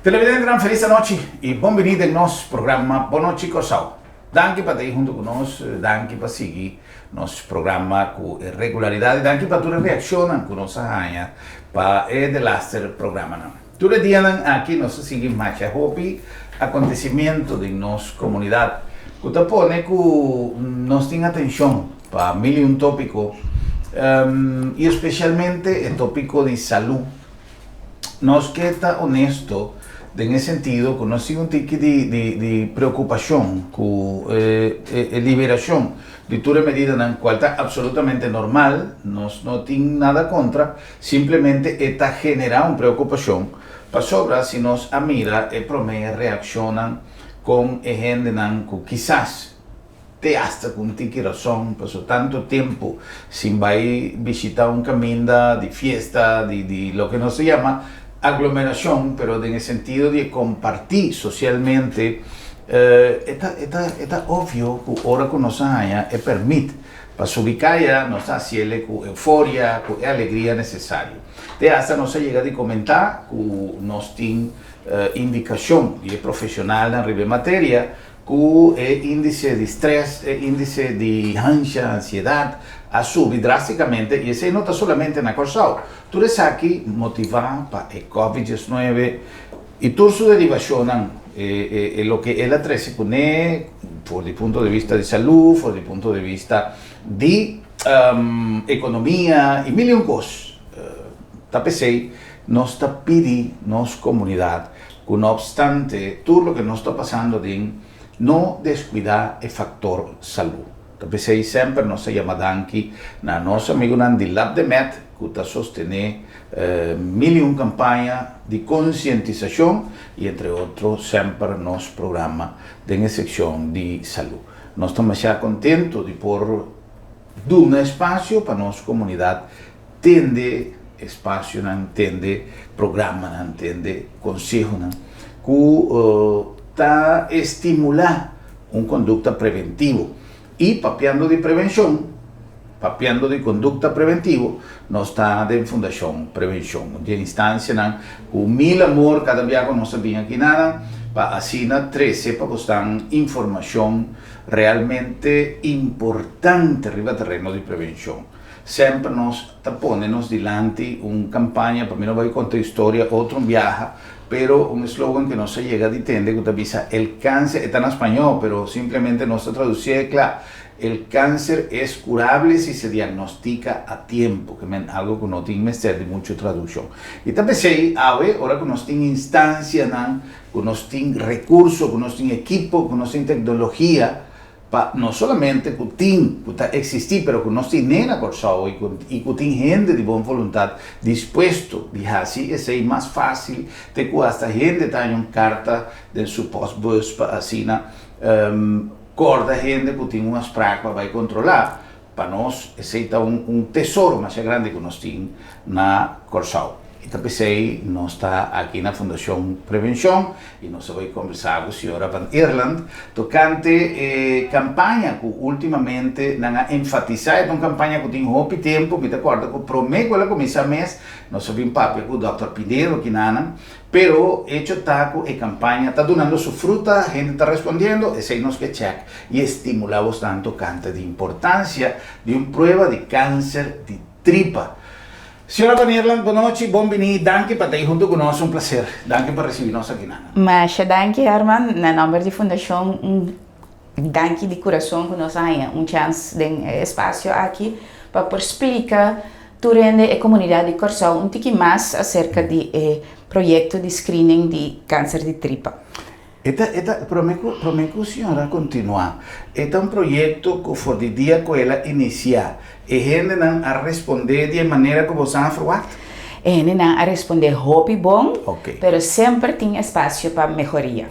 Televidentenan felis anochi y bon bini den nos programa Bon Nochi Kòrsou. Danki pa ta ei hunto ku nos, danki pa sigui nos programa ku e regularidat y danki pa tur e reakshonnan ku nos a haña pa e delaster programanan. Tur e dianan aki nos a sigui masha hopi akontesimentu den nos komunidat ku ta pone ku nos tin atenshon pa mil y un tópiko y espesialmente e tópiko di salú. Nos ke ta honesto den e sentido ku nos tin un tiki di di preokupashon ku e e liberashon di tur e medidanan kual ta apsolutamente normal, nos no tin nada kontra, simplemente e ta generá un preokupashon pasobra si nos a mira e promé reakshonnan kon e hendenan ku kisas Te hasta cu un tiki razon, paso tanto tempo sin bay bishita un caminda di fiesta, di di loke nos ta yama aglomeracion, pero den e sentido di e comparti socialmente, e ta e ta e ta obvio cu ora cu nos a haña e permit pa subi caya, nos ta haciele cu euforia, cu e alegria necesario. Te hasta nos a yega di comenta cu nos tin indicacion di e profesionalnan riba e materia, Ku e índise di strès, e índise di hansha, ansiedat, a subi drástikamente i esei no ta solamente na Kòrsou. Tur esaki motivá pa e Covid 19 i tur su derivashonnan, e loke el a trese kuné for di punto di bista di salú, for di punto di vista di ekonomia i mil i un kos. Ta p'esei nos ta pidi nos komunidat Ku no opstante tur loke nos ta pasando den, no deskuidá e faktor salú. Ta p'esei semper nos ta yama danki na nos amigunan di Labdemed ku ta sostené mil i un kampaña di konsientisashon i entre otro semper nos programa den e sekshon di salú. Nos ta masha kontentu di por duna espasio pa nos komunidat Tende espasionan, tende programanan, tende konsehonan ku ta estimulá un kondukta preventivo. I papiando di prevenshon, papiando di kondukta preventivo, nos ta den Fundashon Prevenshon, un di e instansianan ku mil amor kada bia ku nos ta bin aki nan pa asina trese pa bosnan informashon realmente importante riba tereno di prevenshon. Semper nos ta pone nos dilanti un campaña, pa mi no bay conta historia otro un biaha, pero un slogan que nos a yega di tende cu ta bisa el cáncer, e ta na spañol, pero simplemente nos ta traducié cla, el cáncer es curable si se diagnostica a tiempo, que men algo cu no tin mester di mucho traduccion. Y ta p'esey awe, ora cu nos tin instancianan, cu nos tin recurso, cu nos tin equipo, cu nos tin tecnologia, Pa no solamente ku tin, ku ta eksistí, pero ku nos tin na Kòrsou i ku i ku tin hende di bon voluntat dispuesto di hasi esei mas fásil te ku asta hende ta haña un karta den su pòstbùs pa asina kòrda hende ku tin un afsprak pa bai kontrolá. Pa nos esei ta un un tesoro masha grandi ku nos tin na Kòrsou. I ta p'esei nos ta aki na Fundashon Prevenshon i nos a bai kombersá ku señora Van Ierland tokante e kampaña ku últimamente nan a enfatisá. E ta un kampaña ku tin hopi tempu. Mi ta kòrda ku promé ku el a kuminsá mes nos a bin papia ku dòkter Pinedo kinanan. Pero echo ta ku e kampaña ta dunando su fruta, hende ta respondiendo, esei nos ke chèk i estimulá bosnan tokante di importansia di un prueba di kanser di tripa. Señora Van Ierland, bonochi, bon bini, danki pa ta ei huntu ku nos, un plaser. Danki pa risibi nos aki nan. Masha danki Herman, na nomber di Fundashon un danki di kurason ku nos a haña un chans den e espasio aki pa por splika tur hende e komunidat di Kòrsou un tiki mas aserka di e proyekto di screening di kanser di tripa. E ta, e ta, promé ku, promé ku señora kontinuá, e ta un proyekto ku for di dia ku el a inisiá, e hendenan a respondé di e manera ku boso a ferwagt? E hendenan a respondé hopi bon, pero semper tin espasio pa mehoria.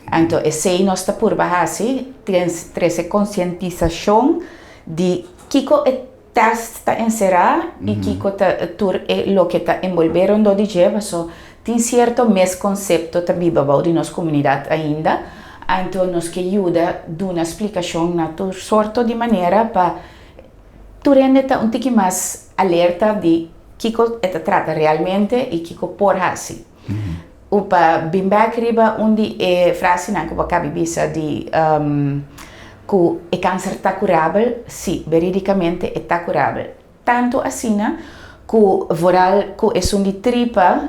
Anto esei nos ta purba hasi, trese konsientisashon di kiko e tèst ta enserá i kiko ta tur e loke ta enbolbé rondó di dje, paso tin sierto miskonsepto ta biba bou di nos komunidat ainda, anto nos ke yuda duna splikashon na tur sorto di manera pa tur hende ta un tiki mas alerta di kiko e ta trata realmente i kiko por hasi. Pa bin bek riba un di e frasenan ku bo a kaba bisa di ku e kanser ta kurabel, si, veridikamente e ta kurabel. Tantu asina ku vooral ku esun di tripa,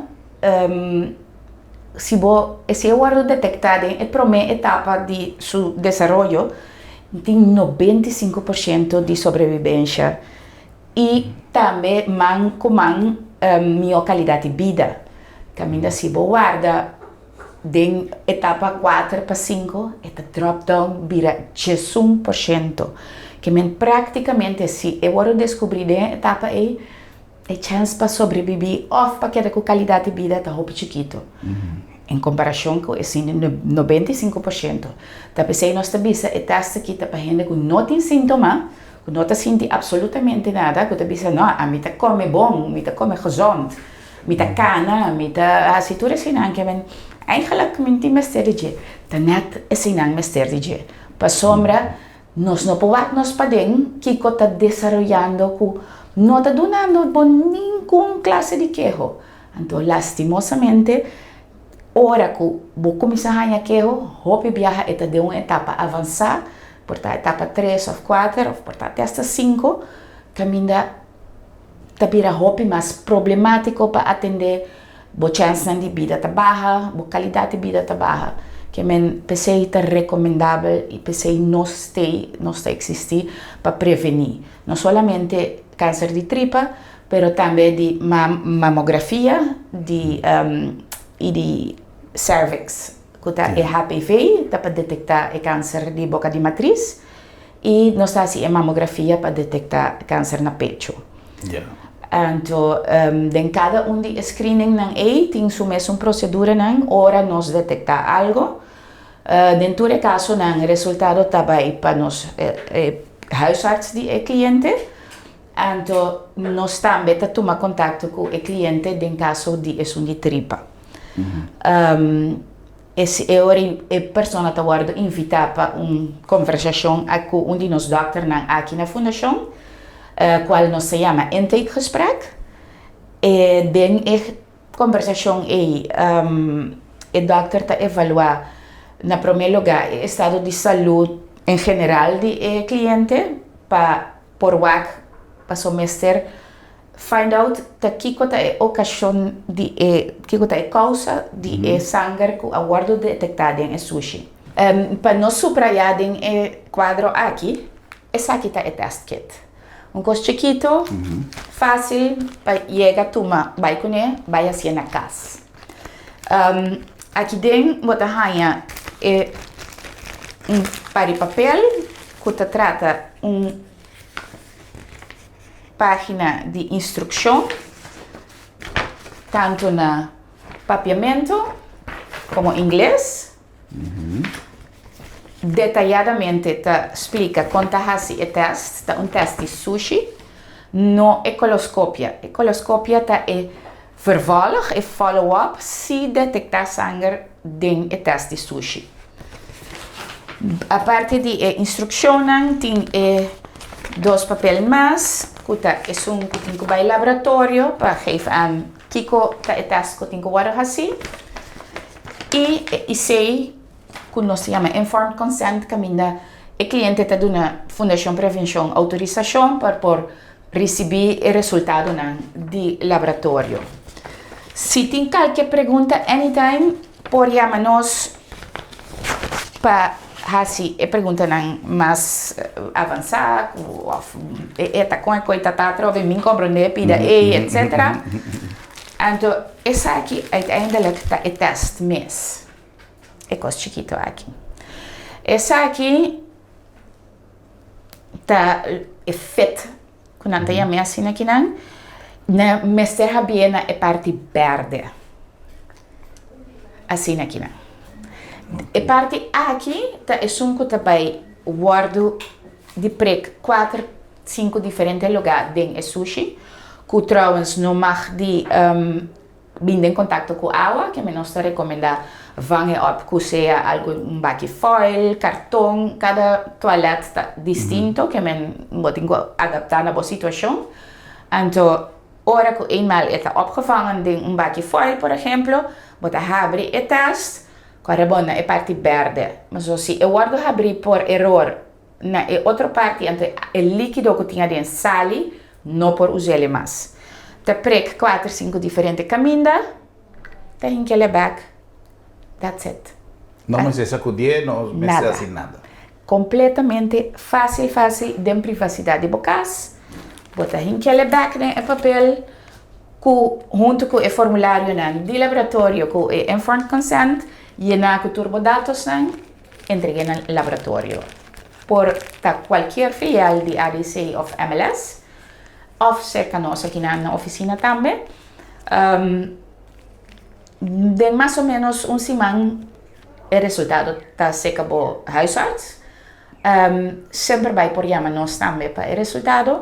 si bo si e wòrdu detektá den e promé etapa di su desaroyo, tin 95% di sobrevivensha i tambe man ku man mihó kalidat di bida. Kaminda si bo warda den etapa 4 pa 5 e ta drop down bira 11%. Ke men praktikamente si e wòrdu deskubrí den e etapa ei, e chèns pa sobrebibí òf pa keda ku kalidat di bida ta hopi chikitu en komparashon ku esun di 95%. Ta p'esei nos ta bisa e tèst aki ta pa hende ku no tin síntoma, ku no ta sinti absolutamente nada, ku ta bisa no, ami ta kome bon, mi ta kome gezond, mi ta kana, mi ta hasi tur eseinan ke men eigenlijk mi no tin mester di dje. Ta nèt eseinan mester di dje. Pasobra nos no por wak nos paden kiko ta desaroyando ku no ta dunando bo ningun klase di keho. Anto lastimosamente ora ku bo kuminsá haña keho, hopi biaha e ta den un etapa avansá, por ta etapa tres òf kuater òf por ta te asta sinku, kaminda ta bira hopi mas problemátiko pa atendé, bo chènsnan di bida ta baha, bo kalidat di bida ta baha. Ke men p'esei ta rekomendabel i p'esei nos t'ei, nos ta eksistí pa prevení no solamente kanser di tripa, pero tambe di mamografia di i di cervix, ku ta e HPV, ta pa detektá e kanser di boka di matris. I nos ta hasi e mamografia pa detektá kanser na pechu. Anto den kada un di e screeningnan ei tin su mesun proseduranan ora nos detektá algo. Den tur e kasonan resultado ta bai pa nos e huisarts di e kliente. Anto nos tambe ta tuma kontakto ku e kliente den kaso di esun di tripa. E ora e persona ta wòrdu invitá pa un konversashon ku un di nos dòkternan aki na fundashon, kual nos ta yama intakegesprek. E den e kombersashon ei e dòkter ta evaluá na promé lugá e estado di salú en general di e kliente pa por wak pasobra mester Find out ta kiko ta e okashon di e, kiko ta e kousa di e sanger ku a wòrdu detektá den e sushi. Pa nos subrayá den e kuadro aki, esaki ta e test kit. Un kos chikitu, fásil pa yega tuma bai kuné, bai hasié na kas. Aki den bo ta haña e un par di papel ku ta trata un. Página di instrukshon, tantu na papiamentu komo ingles. Detayadamente ta splika kon ta hasi e tèst. Ta un tèst di sushi, no e koloskopia. E koloskopia ta e vervolg, e follow-up, si detektá sanger den e tèst di sushi. Aparte di e instrukshonnan tin e dos papel mas ku ta esun ku tin ku bai laboratorio pa geef aan kiko ta e tèst ku tin ku wòrdu hasí i e IC ku nos ta yama informed consent kaminda e kliente ta duna Fundashon Prevenshon outorisashon pa por Risibí e resultadonan di laboratorio. Si tin kalke pregunta anytime por yama nos pa hasi e preguntanan mas avansá ku òf e ta kon e koi ta ta atrobe mi komprondé pida ei etsetera. Anto esaki uiteindelijk ta e tèst mes, e kos chikito aki. Esaki. Ta e fit ku nan ta yam'é asina kinan, nan mester habié na e parti bèrdè. Asina kinan. E parti aki ta esun ku ta bai wòrdu di prek kuater, sinku diferente lugá den e sushi, ku trouwens no mag di Bin den kontakto ku awa, keme nos ta rekomendá vang e op ku sea algu un baki foil, karton, kada tualèt ta distinto, keme bo tin ku adaptá na bo situashon. Anto Ora ku eenmaal e ta opgevangen den un baki foil, por ehemplo, bo ta habri e test, kòrda bon na e parti bèrdè. Maso si e wòrdu habrí por eror na e otro parti, anto e líkido ku tin aden sali, no por us'el mas. Ta prek kuater sinku diferente kaminda, ta hink'el e bèk, that's it. No mester sakudié, no mester hasi nada. Completamente fácil fácil den privacidad di bo cas. Bo ta hinchele bek den e papel cu hunto cu e formularionan di laboratorio cu e informed consent yena cu tur bo datosnan entregue na laboratorio. Por ta cualkier filial di ADC of MLS of cerca nos aki na oficina tambe. Den mas o menos un siman E resultado ta seca bo huisarts. Semper bay por yama nos tambe pa e resultado.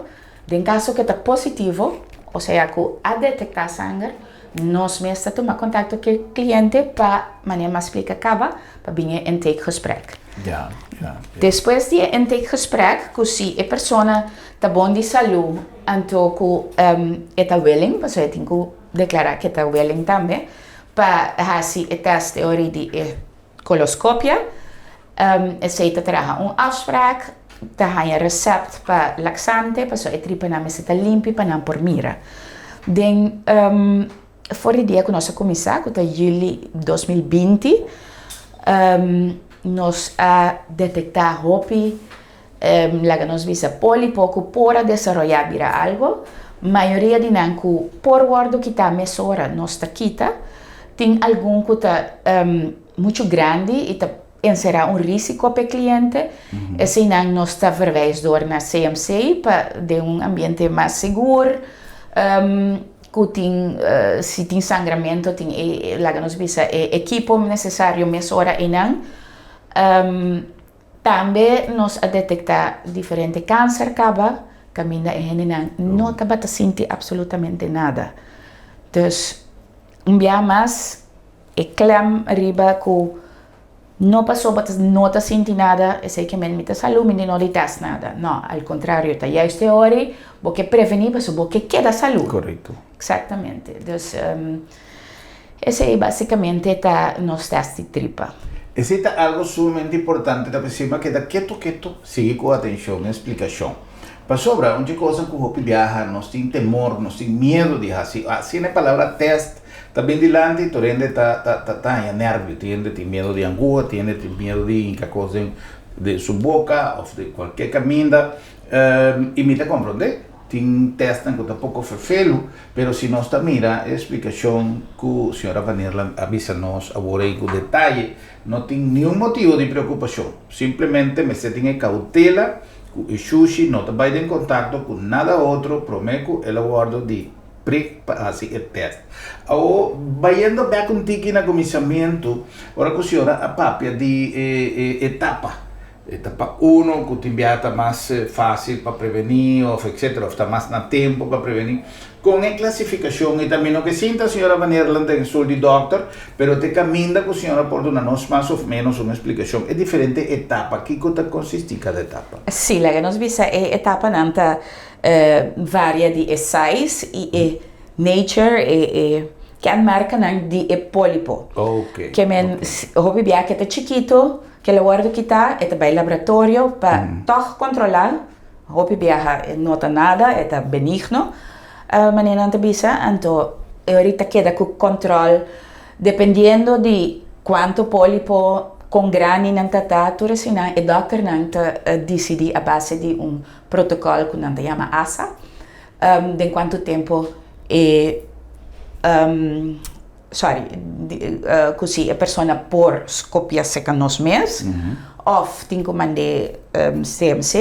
Den caso cu ta positivo, osea cu a detecta sanger, nos mes ta tuma contacto cu e cliente pa manera mas splica caba pa bin e intakegesprek. Despues di e intakegesprek cu si e persona ta bon di salud anto cu e ta willing, pasobra e tin cu declara cu e ta willing tambe, Pa hasi e test e ora di e koloskopia, esei ta traha un afspraak, ta haña resept pa laksante pasobra e tripanan mester ta limpi pa nan por mira. Den for di dia ku nos a kuminsá, ku ta juli 2020, nos a detektá hopi Laga nos bisa polipo ku por a desaroyá bira algo. Mayoria di nan ku por wòrdu kitá mesora nos ta kita. Tin algun ku ta muchu grandi i ta enserá un rísiko pa e kliente. Eseinan nos ta verwijs dor na CMC pa den un ambiente mas sigur ku tin si tin sangramento tin e laga nos bisa e ekipo nesesario mesora einan. Tambe nos a detektá diferente kanser kaba kaminda e hendenan no tabata sinti absolutamente nada. Dus un bia mas e klem riba ku no pasobra bo no ta sinti nada esei ke men mi ta salú mi no di tèst nada. No, al kontrario ta juist e ora ei bo ke prevení pasobra bo ke keda salú. Korekto. Eksaktamente. Dus Esei básicamente ta nos test di tripa. Esei ta algo sumamente importante, ta pesey bo a keda keto keto sigui cu atencion e splicacion. Pasobra un dje cosa cu hopi biaha nos tin temor, nos tin miedo di haci, asina e palabra test ta bin dilanti tur hende ta ta ta haña nervio, tin hende tin miedo di anguha, tin hende tin miedo di hinca cos den den su boca of den cualkier caminda y mi ta comprende. Tin testnan ku ta poko ferfelu, pero si nos ta mira e splikashon ku señora Van Eerland a bisa nos awor ei ku detaye, no tin niun motibu di preokupashon. Simplemente mester tin e kautela ku e shushi no ta bai den kontakto ku nada otro promé ku el a wòrdu di prik pa hasi e tèst. Awor, bayendo bèk un tiki na kuminsamentu, ora ku señora a papia di e etapa. E ta pa uno ku tin biaha ta mas fásil pa prevení òf etcétera òf ta mas na tempu pa prevení. Kon e klasifikashon i ta mi no ke sinta señora Van Eerland den stoel di dòkter, pero te kaminda ku señora por duna nos mas òf ménos un esplikashon e diferente etapa, kiko ta konsistí kada etapa? Sí, laga nos bisa e etapanan ta varia di e size i e nature, e kenmerkennan di e pólipo. Ke men hopi biaha ke ta chikito. Ke lo wòrdu kitá, e ta bai laboratorio pa tòg kontrolá. Hopi biaha e no ta nada, e ta benigno, manera nan ta bisa. Anto e ora ta keda ku kòntròl dependiendo di kuantu pólipo, kon grandi nan ta ta, tur eseinan e dòkternan ta disidí a base di un protokòl ku nan ta yama ASA, den kuantu tempu e. Sorry, ku si e persona por skopia seka nos mes òf tin ku mand'é CMC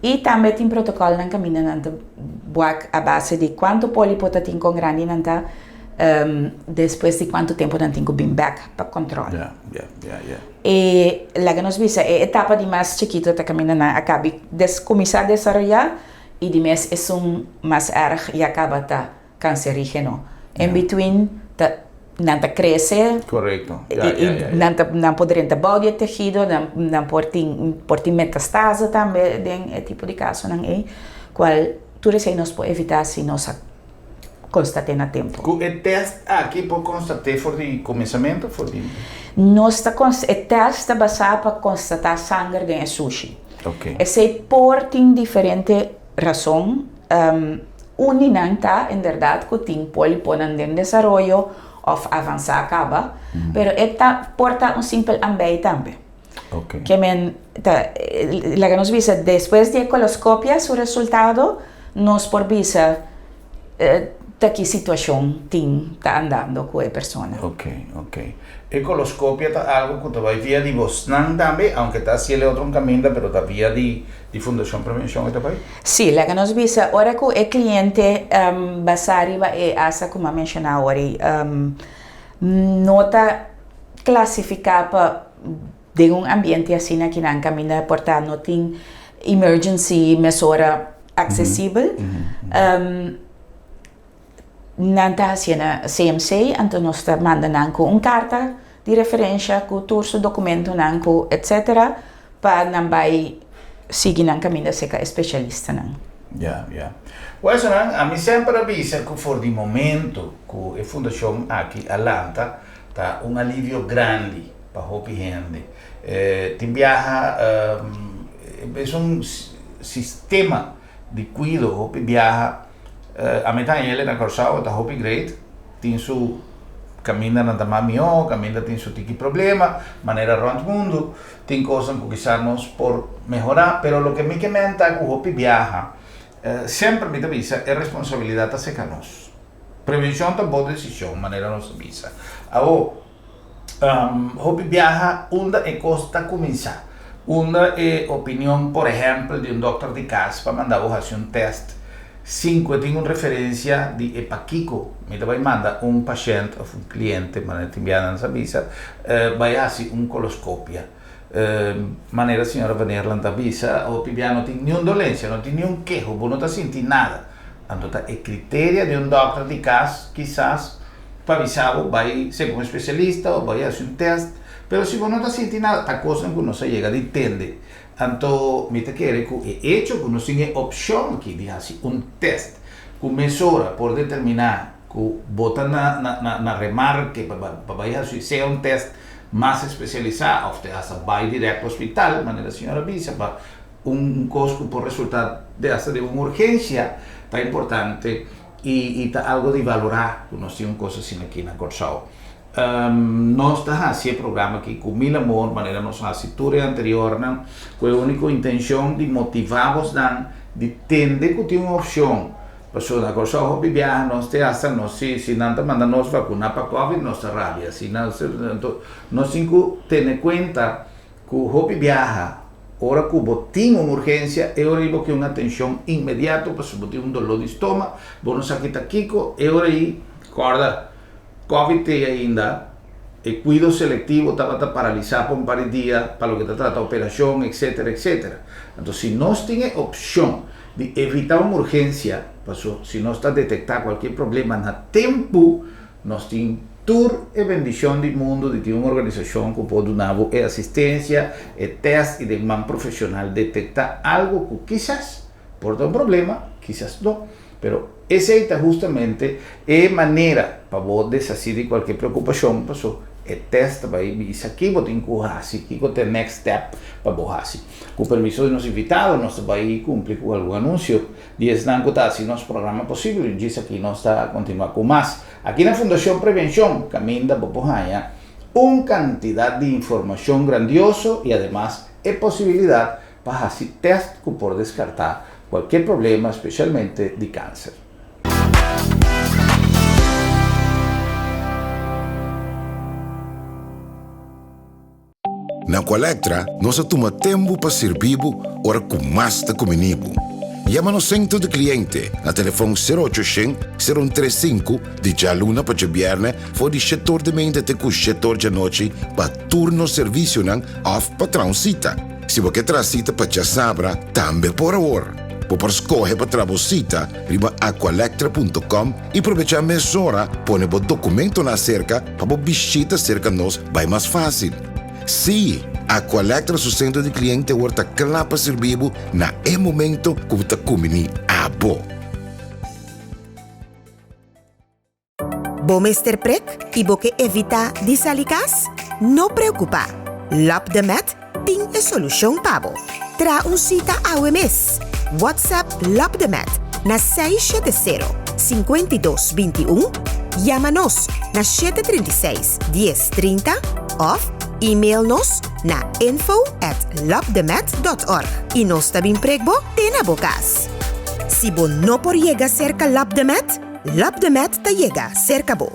i tambe tin protokòlnan kaminda nan ta wak a base di kuantu polipo ta tin kon grandi nan ta despues di kuantu tempu nan tin ku bin bèk pa kòntròl. E laga nos bisa e etapa di mas chikitu ta kaminda nan a kabi kuminsá desaroyá i di mes esun mas èrg ya kaba ta cancerigeno. In between ta nan ta crece. Correcto. Ja, ja, ja, ja. Nan ta nan por drenta bou di e tehido, nan nan por tin por tin metastase tambe den e tipo di casonan ey, cual tur esey nos por evita si nos a konstat'é na tempu. Ku e tèst aki por konstat'é for di kuminsamentu, for di. Nos ta kons, e tèst ta basá pa konstatá sanger den e sushi. Esei por tin diferente rason. Un di nan ta inderdat ku tin poliponan den desaroyo òf avansá kaba, pero e ta por ta un simpel ambei tambe. Ke men ta laga nos bisa despues di e koloskopia su resultado nos por bisa ta ki situashon tin ta andando ku e persona. Ok, ok. E koloskopia ta algu ku ta bai via di bosnan tambe, aunke ta hasiel e otro un kaminda, pero ta via di di Fundashon Prevenshon e ta bai? Sí, laga nos bisa ora ku e kliente basá riba e asa ku mi a menshoná awor ei no ta klasifiká pa den un ambiente asina kinan kaminda por ta no tin emergency mesora aksesibel. Nan ta hasié na CMC, anto nos ta manda nan ku un karta di referensha ku tur su dokumentonan ku etsetera pa nan bai sigui nan kaminda serka e spesialistanan. Ya, ya. Wèl esonan, ami semper a bisa ku for di momento ku e fundashon aki a lanta ta un alivio grandi pa hopi hende. Tin biaha es un sistema di kuido hopi biaha. Ami ta haña el na Kòrsou, e ta hopi great. Tin su kamindanan ta mas mihó, kaminda tin su tiki problema, manera rònt mundu. Tin kosnan ku kisas nos por mehorá, pero loke mi ke menta ku hopi biaha, semper mi ta bisa e responsabilidat ta serka nos. Prevenshon ta bo desishon, manera nos ta bisa. Awor, hopi biaha unda e kos ta kuminsá? Unda e opinion, por ehèmpel, di un dòkter di kas pa manda bo hasi un tèst sin ku e tin un referensia di e pakiko mi ta bai manda un pashènt òf un kliente, manera tin biaha nan sa bisa, bai hasi un koloskopia. Manera señora Van Eerland ta bisa, hopi biaha no tin niun dolensia, no tin niun keho, bo no ta sinti nada. Anto ta e kriteria di un dòkter di kas kisas pa bisa bo bai serka un espesialista o bai hasi un tèst, pero si bo no ta sinti nada, ta kosnan ku nos a yega di tende. Anto mi ta kere ku e echo ku nos tin e opshon aki di hasi un tèst ku mesora por determiná ku bo ta na na na remarke pa pa bai hasi sea un tèst mas espesialisá òf te hasta bai dirèkt hospital, manera señor a bisa, pa un kos ku por resultá de hasta den un urgensia ta importante i i ta algo di valorá ku nos tin un kos asina aki na Kòrsou. Nos ta hasi e programa aki ku mil amor manera nos a hasi tur e anteriornan ku e úniko intenshon di motivá bosnan di tende ku tin un opshon. Pasobra na Kòrsou hopi biaha nos te hasta nos si si nan ta manda nos vakuná pa kòvid nos ta rabia si nan anto nos tin ku tene kuenta ku hopi biaha ora ku bo tin un urgensia e ora ei bo ke un atenshon inmediato pasobra bo tin un doló di stoma bo no sa kita kiko e ora ei kòrda Covid t'ei ainda, e kuido selektivo tabata paralisá pa un par di dia pa loke ta trata operashon etcetera etcetera. Anto si nos tin e opshon di evitá un urgensia, paso si nos ta detektá kualkier problema na tempu, nos tin tur e bendishon di mundu di tin un organisashon ku por duna bo e asistensia, e tèst i den man profeshonal detektá algu ku kisas por ta un problema, kisas no. Pero esei ta hustamente e manera pa bo deshasí di kualke preokupashon, paso e tèst ta bai bisa ki bo tin ku hasi, kiko ta e next step pa bo hasi. Ku permiso di nos invitado nos ta bai kumpli ku algun anunsio di esnan ku ta hasi nos programa posibel i djis aki nos ta kontinuá ku mas. Aki na Fundashon Prevenshon kaminda bo por haña un kantidat di informashon grandioso i ademas e posibilidat pa hasi tèst ku por deskartá kualkier problema, spesialmente di kanser. Na Aqualectra nos a tuma tempu pa sirbi bo ora ku mas ta kumini bo. Yama nos sentro di kliente na telefòn sero ocho shen, sero un tres sinku di djaluna pa djabièrnè for di shetor di meinta te ku shetor djanochi pa tur nos servisionan òf pa traha un sita. Si bo ke traha sita pa djasabra, tambe por awor. Bo por skohe pa traha bo sita riba aqualectra punto com i probechá mesora pone bo dokumentonan aserka pa bo bishita serka nos bai mas fásil. Sí, Aqualectra su sentro di kliente awor ta kla pa sirbi bo na e momento ku bo ta kumbiní abo. Bo mester prek i bo ke evitá di sali kas? No preokupá! Lap de Met tin e solushon pa bo. Traha un sita awe mes! WhatsApp Lap de Met na 670 52 21, yama nos na 736 10 30 òf email nos na info at lapdemet dot org i nos ta bin prek bo te na bo kas. Si bo no por yega serka Lap de Met, Lap de Met ta yega serka bo.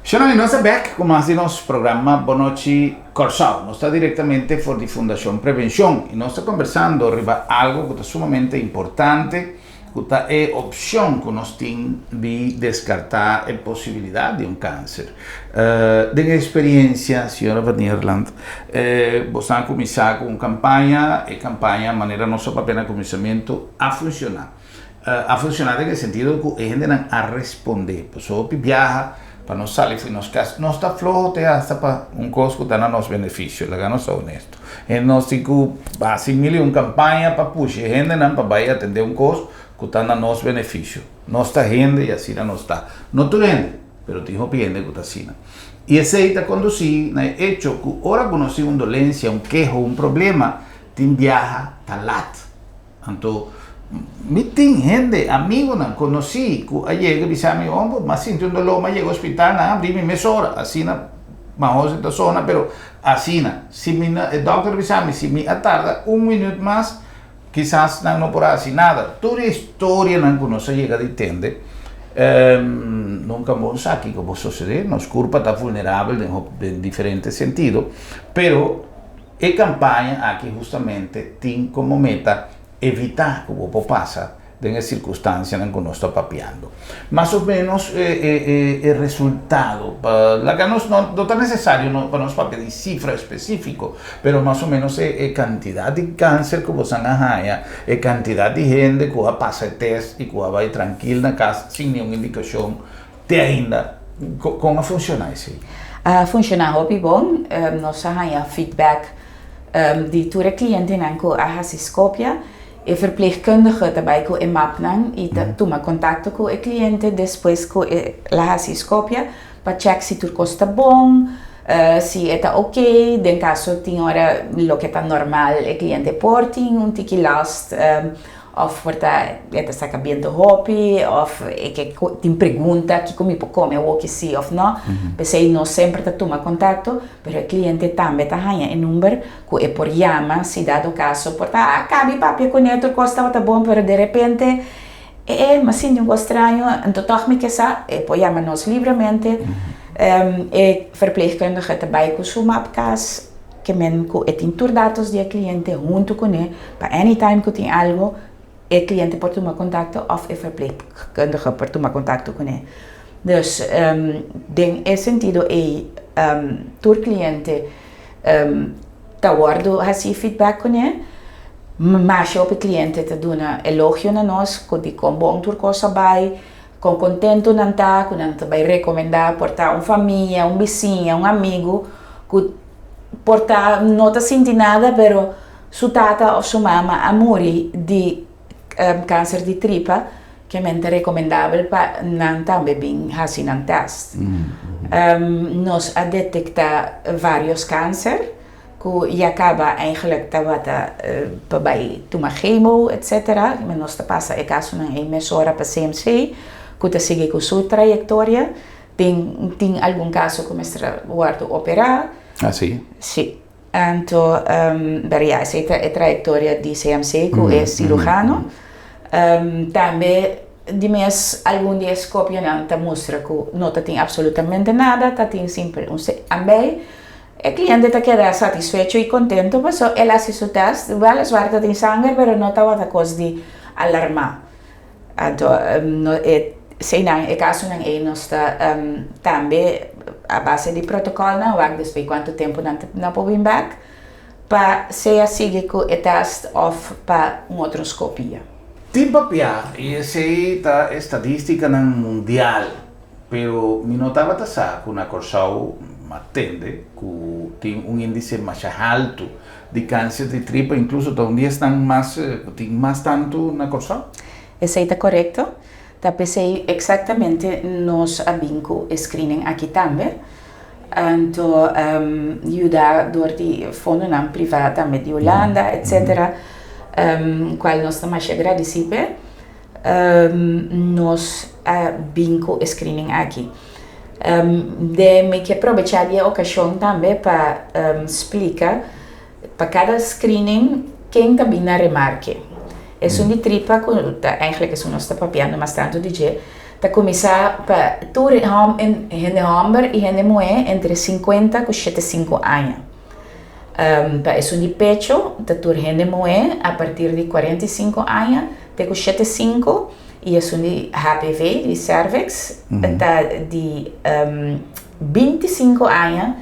Shonani, nos ta bek ku mas di nos programa Bonochi Kòrsou. Nos ta direktamente for di Fundashon Prevenshon i nos ta kombersando riba algu ku ta sumamente importante, ku ta e opshon ku nos tin di deskartá e posibilidat di un kanser. Den e eksperiensia, señora Van Nierland, boso a kuminsá ku un kampaña, e kampaña manera nos a papia na kuminsamentu a funshoná. A funciona den e sentido cu e hendenan a responde. Pasobra hopi biaha pa nos sali for nos cas, nos ta floho te hasta pa un cos cu ta na nos beneficio, laga nos ta honesto. E nos tin cu haci mil y un campaña pa pusha e hendenan pa bay atende un cos cu ta na nos beneficio. Nos ta hende y asina nos ta. No tur hende, pero tin hopi hende cu ta asina. Y esey ta conduci na e hecho cu ora cu nos tin un dolencia, un keho, un problema, tin biaha ta lat. Anto mi tin hende, amigonan, konosí ku a yega bisa mi, Homber, m'a sinti un doló, m'a yega hospital, nan a abri mi mesora. Asina mahoso ta sona, pero asina. Si mi no, e dòkter a bisa mi, si mi a tarda un minüt mas, kisas nan no por a hasi nada. Tur e historianan ku nos a yega di tende, nunka bo sa kiko por sosodé. Nos kurpa ta vulnerabel den den diferente sentido, pero. E kampaña aki hustamente tin komo meta evitá ku bo por pasa den e sirkunstansianan ku nos ta papiando. Mas o ménos e resultado, pa laga nos no no ta nesesario no pa nos papia di sifra espesífiko, pero mas o ménos e kantidat di kanser ku bosan a haña, e kantidat di hende ku a pasa e tèst i ku a bai trankil na kas sin niun indikashon Te ainda, kon a funshoná esei? A funshoná hopi bon. Nos a haña feedback di tur e klientenan ku a hasi skopia. E verpleegkundige ta bai ku e mapnan i ta tuma kontakto ku e kliente despues ku el a hasi skopia pa chèk si tur kos ta bon, si e ta oké. Den kaso tin ora loke ta normal e kliente por tin un tiki last. Of por ta e ta saca biento hopi of e ke tin pregunta kico mi por come awoki si of no. P'esey nos semper ta tuma contacto, pero e cliente tambe ta haña e number cu e por yama si dado caso por ta a cabi papia cune tur cos tabata bon pero derepente e e m'a sinti un cos straño anto tog mi ke sa e por yama nos libremente. E verpleegkundige ta bay cu su map cas. Ke men ku e tin tur datos di e kliente huntu kuné pa anytime ku tin algu e kliente por tuma kontakto òf e verpleegkundige por tuma kontakto kuné. Dus den e sentido ei tur kliente ta wòrdu hasí feedback kuné. Masha hopi kliente ta duna elogio na nos ku di kon bon tur kos a bai, kon kontentu nan ta ku nan ta bai rekomendá por ta un famia, un bisiña, un amigu ku por ta no ta sinti nada pero su tata of su mama a muri di kanser di tripa ke men ta rekomendabel pa nan tambe bin hasi nan tèst. Nos a detektá vários kanser ku ya kaba eigenlijk tabata pa bai tuma chemo etcetera, nos ta pasa e kasonan ei mesora pa CMC ku ta sigui ku su trayektoria. Tin tin algun kaso ku mester a wòrdu operá. Ah, sí? Sí. Anto, pero ya, esei ta e trayektoria di CMC ku e sirujano. Tambe. Di mes algun di e scopionan ta mustra cu no ta tin absolutamente nada, ta tin simpel un ambei. E cliente ta keda satisfecho y contento paso el a haci su test, weliswaar ta tin sanger pero no tabata cos di alarma. Anto no e eseinan e casonan ei nos ta tambe a base di protocolnan wak despues cuanto tempo nan ta por bin bek pa sea sigui cu e test of pa un otro scopia. Tin papia y esey ta estadísticanan mundial, pero mi no tabata sa cu na Corsou m'a tende cu tin un índice masha halto di cáncer di tripa, incluso ta un di esnan mas cu tin mas tanto na Corsou. Esey ta corecto. Ta p'esey exactamente nos a bin cu e screening aki tambe. Anto yuda dor di fondonan priva tambe di Hulanda etcetera cual nos ta masha agradeci p'e nos a bin cu e screening aki. Den mi ke probecha di e ocasion tambe pa splica Pa kada screening ken ta bin na remarke. Esun di tripa ku ta eigenlijk esun nos ta papiando mas tantu di dje, ta kuminsá pa tur hende hòmber i hende muhé entre sinkuenta ku shete sinku aña. Pa esun di pecho ta tur hende muhé a partir di 45 aña te ku shete sinku i esun di HPV, di cervix, ta di 25 aña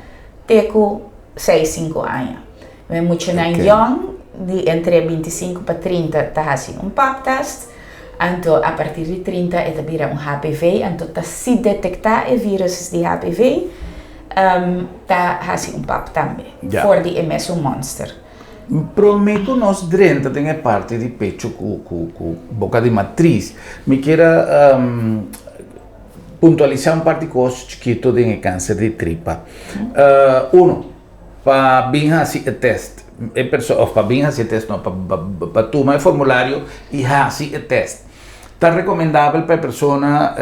te ku 6, 5 aña. Mi muchanan yòn di entre 25 pa 30 ta hasi un pap test, anto a partir di 30 e ta bira un HPV, anto ta si detektá e vírus di HPV, ta hasi un pap tambe, for di e mesun mònster. Promé ku nos drenta den e parti di pecho ku boka di matris, mi kier a puntualisá un par di kos chikito den e kanser di tripa. Uno, pa bin hasi e tèst, e perso òf pa bin hasi e tèst no, pa pa tuma e formulario i hasi e tèst. Ta rekomendabel pa e persona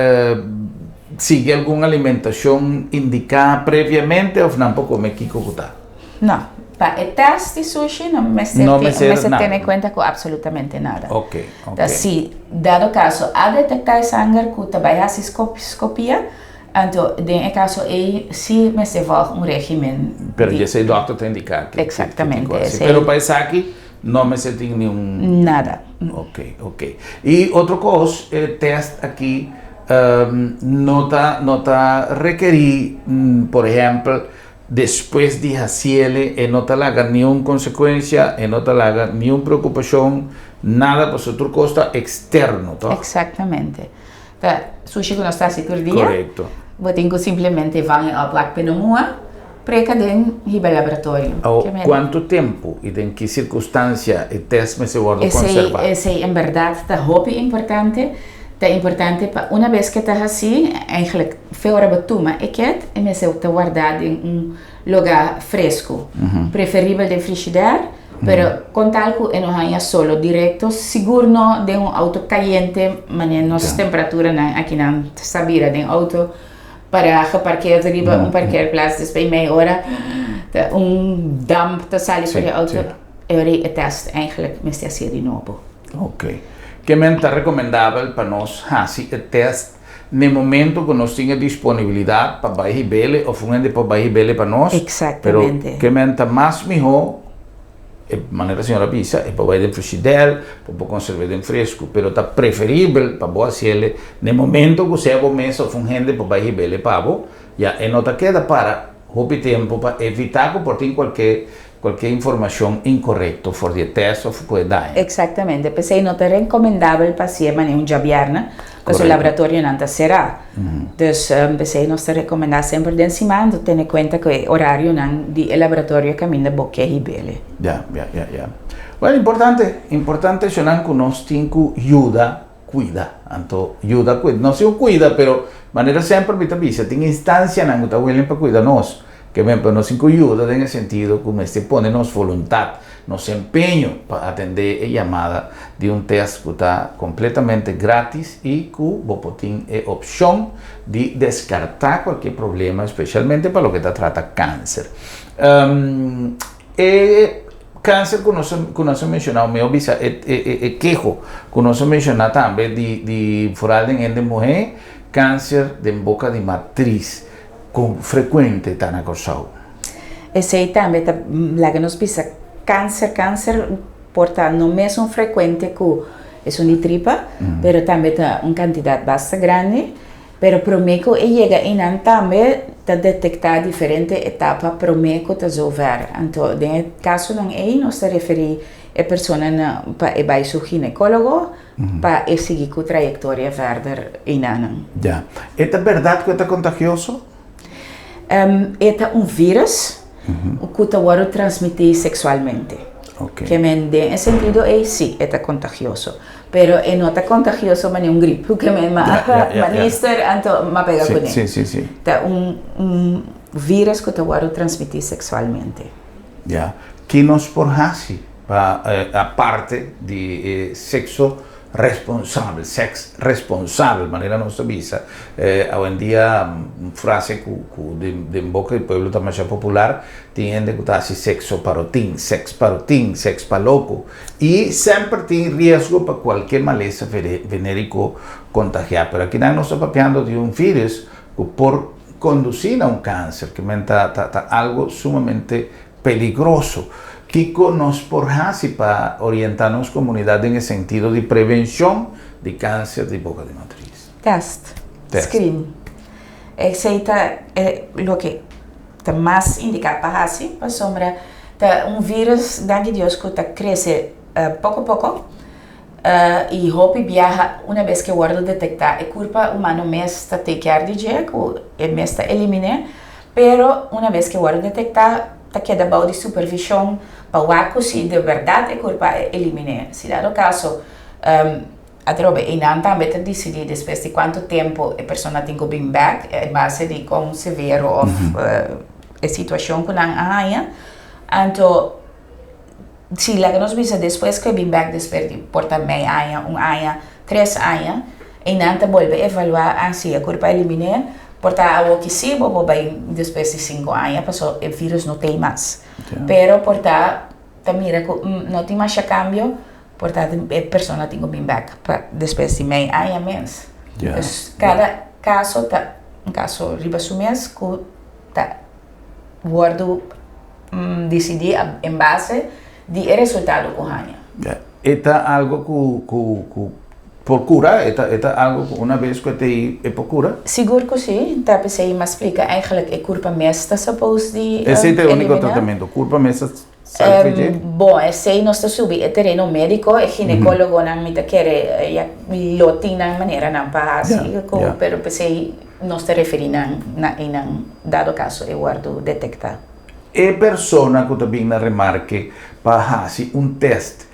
sigui algun alimentashon indiká previamente òf nan por kome kiko ku ta? No, pa e tèst di sushi no mester no mester tene kuenta ku absolutamente nada. Ok, ok. Ta si dado kaso a detektá e sanger ku ta bai hasi skopia, anto den e kaso ei si mester vòlg un régimen. Pero di esei dòkter ta indiká ke Eksaktamente, esei. Pero pa esaki no mester tin niun. Nada. Ok, ok. I otro kos, e tèst aki no ta no ta rekerí, por ehèmpel, Despues di hasiele e no ta laga niun konsekuensia, e no ta laga niun preokupashon, nada pasobra tur kos ta eksterno, tòg? Eksaktamente. Ta sushi ku nos ta hasi tur dia. Korekto. Bo tin ku simplemente vang e oplak p'e no mua, preka den hiba laboratorio. Awor, kuantu tempu i den ki sirkunstansia e tèst mester wòrdu konservá? Esei en bèrdat ta hopi importante. Ta importante pa una bes ke ta hasi, eigenlijk fe ora bo tuma e ket, e mester ta wardá den un lugá fresku, preferibel den frishider, pero kon tal ku e no haña solo direkto, sigur no den un outo kayente manera nos temperaturanan akinan sa bira den outo para geparkeerd riba un parkeerplaats despues mei ora ta un damp ta sali for di e outo, e ora ei e tèst eigenlijk mester hasié di nobo. Ok. Ke men ta rekomendabel pa nos hasi e tèst n'e momento ku nos tin e disponibilidat pa bai hib'ele òf un hende por bai hib'ele pa nos? Eksaktamente. Pero ke men ta mas mihó, e manera señor a bisa, e por bai den frishidèr, bo por konserv'é den fresku, pero ta preferibel pa bo hasiele n'e momento ku sea bo mes òf un hende por bai hib'ele pa bo, ya e no ta keda para hopi tempu pa evitá ku por tin kualke Cualkier informacion incorrecto for di e test of cu e daña. Exactamente. P'esey no ta recomendabel pa hacié manera un djabièrnè, pasobra laboratorionan ta cerá. Dus p'esey nos ta recomendá semper den siman ta tene cuenta cu e horarionan di e laboratorio caminda bo ke hib'ele. Ya, ya, ya, ya. Bueno, importante, importante eshonan cu nos tin cu yuda cuida. Anto yuda cuida, no si cuida, pero manera semper mi ta bisa, tin instancianan cu ta willing pa cuida nos. Ke men pa nos tin ku yuda den e sentido ku mester pone nos voluntat, nos empeño pa atendé e yamada di un tèst ku ta kompletamente grátis i ku bo por tin e opshon di deskartá kualke problema, spesialmente pa loke ta trata kanser. E. Kanser ku nos ku nos a menshoná, mihó bisa e e e keho ku nos a menshoná tambe di di foral den hende muhé, kanser den boka di matris kon frekuente ta na Kòrsou? Esei tambe ta laga nos bisa kanser kanser por ta no mesun frekuente ku esun di tripa, pero tambe ta un kantidat basta grandi. Pero promé ku e yega einan tambe ta detektá diferente etapa promé ku ta zover. Anto den e kasonan ei nos ta referí e persona na pa e bai su ginekólogo pa e sigui ku trayektoria verder einanan. Ya. E ta bèrdat ku e ta kontagioso? E ta un vírus ku ta wòrdu transmití seksualmente. Ke men den e sentido ei sí e ta kontagioso. Pero e no ta kontagioso manera un grip ku men ma nister anto ma pega kuné. Ta un un vírus ku ta wòrdu transmití seksualmente. Ya. Ki nos por hasi pa aparte di e sekso Responsabel, sèks responsabel, manera nos ta bisa awendia un frase ku ku den den boka di pueblo ta masha popular, tin hende ku ta hasi sekso parotin, sèks parotin, sèks pa loko, i semper tin riesgo pa kualke malesa veneriko kontagiá, pero akinan nos ta papiando di un virus ku por kondusí na un kanser, ke men ta ta ta algo sumamente peligroso. Kiko nos por hasi pa orientá nos komunidat den e sentido di prevenshon di kanser di boka di matris? Tèst. Screen. Esei ta e loke ta mas indiká pa hasi pasobra ta un vírus, danki Dios, ku ta krese poko poko i hopi biaha una bes ku e wòrdu detektá e kurpa humano mes ta take care di dje, ku e mes ta elimin'é. Pero una bes ke wòrdu detektá, ta keda bou di supervishon pa wak ku si de bèrdat e kurpa a eliminé. Si dado kaso atrobe einan tambe ta disidí despues di kuantu tempu e persona tin ku bin bèk en base di kon severo òf e situashon ku nan a haña. Anto si laga nos bisa despues ku e bin bèk despues di por ta mei aña, un aña, tres aña, einan ta bolbe evaluá ah si e kurpa a eliminé. Por ta awo ki si bo por bai despues di sinku aña paso e virus no tei mas. Pero por ta ta mira ku no tin masha kambio por ta e persona tin ku bin bek pa despues di mei aña mes. Dus kada kaso ta un kaso riba su mes ku ta wòrdu disidí en base di e resultado ku haña. E ta algo ku ku ku por kura? E ta e ta algo ku una bes ku e ta ei e por kura? Sigur ku si, ta p'esei m'a splika eigenlijk e kurpa mes ta suppose di Esei ta e úniko tratamentu, kurpa mes ta sali for dje? Bon, esei nos ta subi e tereno médiko, e ginekólogonan mi ta kere ya lo tin nan maneranan pa hasi ku pero p'esei nos ta referí nan na einan dado kaso e wòrdu detektá. E persona ku ta bin na remarke pa hasi un tèst.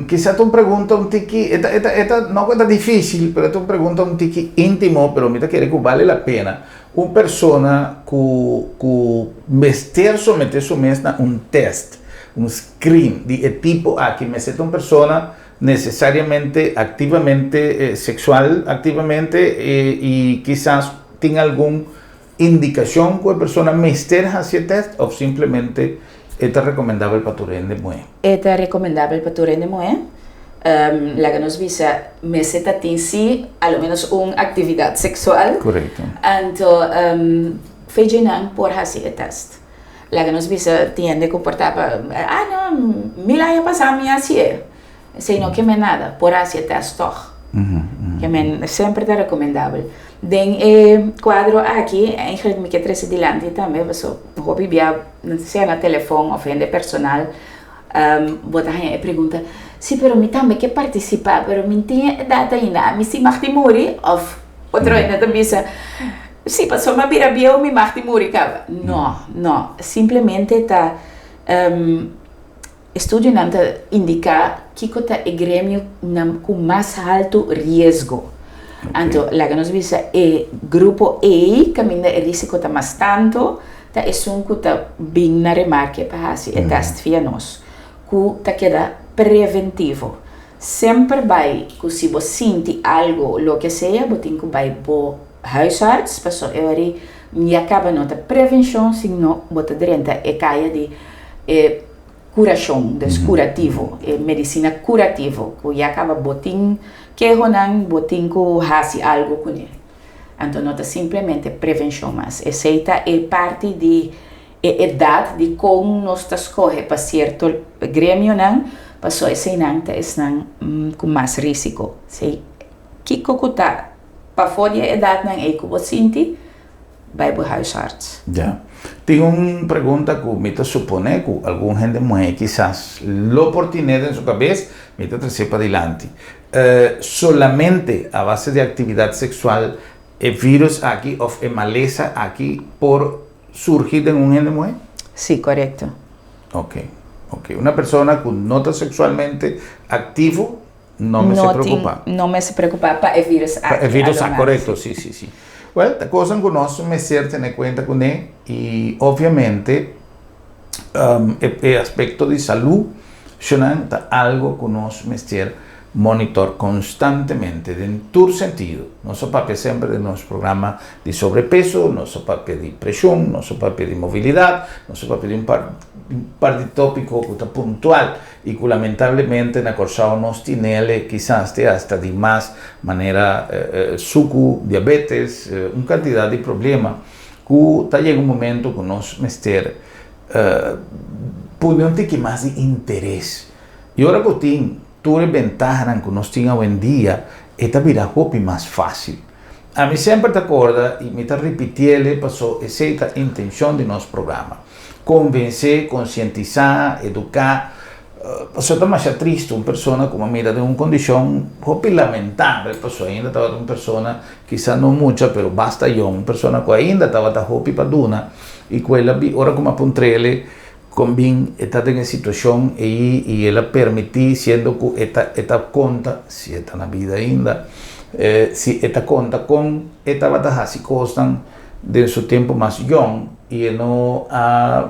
Kisas ta un pregunta un tiki, e ta, e ta, e ta, no ku e ta difísil, pero e ta un pregunta un tiki íntimo, pero mi ta kere ku bale la pena. Un persona ku, ku mester someté su mes na un tèst, un screen di e tipo aki, mester ta un persona nesesariamente aktivamente seksual aktivamente i kisas tin algun Indikashon ku e persona mester hasi e tèst òf simplemente e ta rekomendabel pa tur hende muhé? E ta rekomendabel pa tur hende muhé. Laga nos bisa mester ta tin sí a lo ménos un aktividat seksual. Korekto. Anto fe dje nan por hasi e tèst. Laga nos bisa tin hende ku por ta pa ah no mil aña pasá mi hasié. Esei no ke men nada, por hasi e tèst tòg. Ke men semper ta rekomendabel. Den e kuadro aki, eigenlijk mi ke trese dilanti tambe, paso hopi bia sea na telefòn òf hende personal, bo ta haña e pregunta, si pero mi tambe ke partisipá, pero mi tin e edat ainda, ami si mag di muri? Òf otro hende ta bisa, si paso mi a bira bieu mi mag di muri kaba. No, no, simplemente ta. Estudionan ta indiká kiko ta e gremionan ku mas haltu riesgo. Anto, laga nos bisa e grupo ei kaminda e rísiko ta mas tantu ta esun ku ta bin na remarke pa hasi e tèst via nos, ku ta keda preventivo. Semper bai ku si bo sinti algu, loke sea, bo tin ku bai bo huisarts, pasobra e ora ei ya kaba no ta prevenshon, sino bo ta drenta e kaya di e. Kurashon, dus kurativo, e medisina kurativo ku ya kaba bo tin kehonan, bo tin ku hasi algu kuné. Anto no ta simplemente prevenshon mas. Esei ta e parti di e edat di kon nos ta skohe pa sierto gremionan, paso eseinan ta esnan ku mas risiko. Esei kiko ku ta pafó di e edatnan ei ku bo sinti, bai bo huisarts. Ya. Tin un pregunta ku mi ta suponé ku algun hende muhé kisas lo por tine den su kabes, mi ta tres'é padilanti. Solamente a base di aktividat seksual e vírus aki òf e malesa aki por surgi den un hende muhé? Sí, korekto. Ok, ok. Una persona ku no ta seksualmente aktivo No mester preocupa. No mester preocupa pa e virus aki. Pa e virus aki, corecto, si, si, si. Well, ta cosnan cu nos mester tene cuenta cune y obviamente e aspecto di salud shonan ta algo cu nos mester monitor constantemente den tur sentido. Nos a papia semper den nos programa di sobrepeso, nos a papia di presion, nos a papia di movilidad, nos a papia di un par di topico cu ta puntual i ku lamentablemente na Kòrsou nos tinele kisas te asta di mas manera suku, diabetes, un kantidat di problema ku ta yega un momento ku nos mester pone un tiki mas di interes. I ora ku tin tur e bentahanan ku nos tin awendia e ta bira hopi mas fásil. Ami semper ta korda i mi ta ripitiele paso esei ta intenshon di nos programa. Konvensé, konsientisá, eduká. Paso ta masha tristu un persona ku a mira den un kondishon hopi lamentabel paso ainda tabata un persona kisa no mucha pero basta yòn, un persona ku ainda tabata hopi pa duna i ku el a bi ora ku mi a puntr'el Kon bin e ta den e situashon ei i el a permití siendo ku e ta e ta konta, si e ta na bida ainda, si e ta konta kon e tabata hasi kosnan den su tempu mas yòn i e no a